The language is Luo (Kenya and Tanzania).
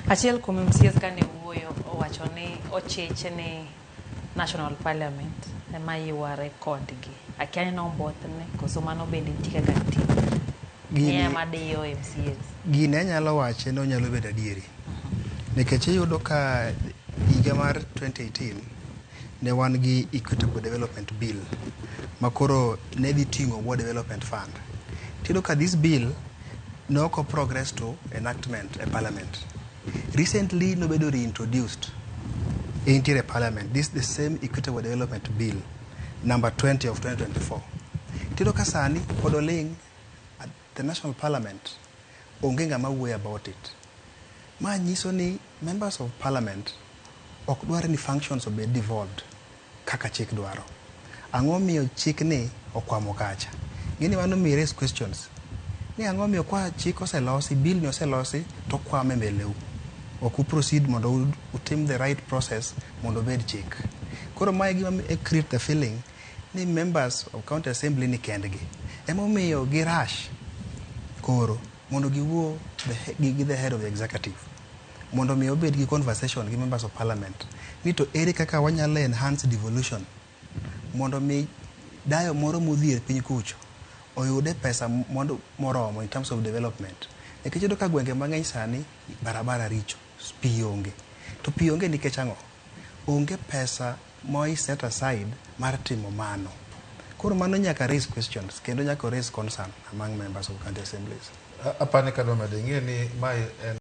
Achiel kuom MCAs kane wuoyo owacho ni ochich ni National Parliament ema yware kodgi. Akia ni nobothne koso mano bende nitie kaka nitie. Ni ema diyo MCAs. Gini anyalo wache ni onyalo bedo adieri. Nikech iyudo ka higa mar 2018 ne wan gi Equitable Development Bill ma koro ne dhi ting'o Ward Development Fund. Tiyudo ka this bill ne ok o progress to enactment e parliament. Recently nobedo reintroduced entiere e parliament. This the same Equitable Development Bill number 20 of 2024. Tiyudo ka sani pod oling' at the national parliament onge ng'ama wuoyo about it. Ma nyiso ni members of parliament ok dwar ni functions obed devolved kaka chik dwaro. Ang'o miyo chik ni okwamo kacha? Ng'eni mano mi raise questions. Ni ang'o miyo kwa chik oselosi, bill ni oselosi to okwamo e mbele u. Ok u proceed mondo utim the right process mondo obed chik. Koro mae gima e create the feeling ni members of county assembly ni kendgi. Emomiyo gi rush koro mondo giwuo gi the head of the executive mondo mi obed gi conversation gi members of parliament ni to ere kaka wanyalo enhance devolution mondo mi dayo moro modhier piny kucho oyude pesa mondo moromo in terms of development. Nikech iyudo ka gwenge mang'eny sani barabara richo, pi onge. To pi onge nikech ang'o? Onge pesa mo set aside mar timo mano. Koro mano nyaka raise questions kendo nyaka raise concern among members of county assemblies. Apani kadwa medo ing'e ni mae en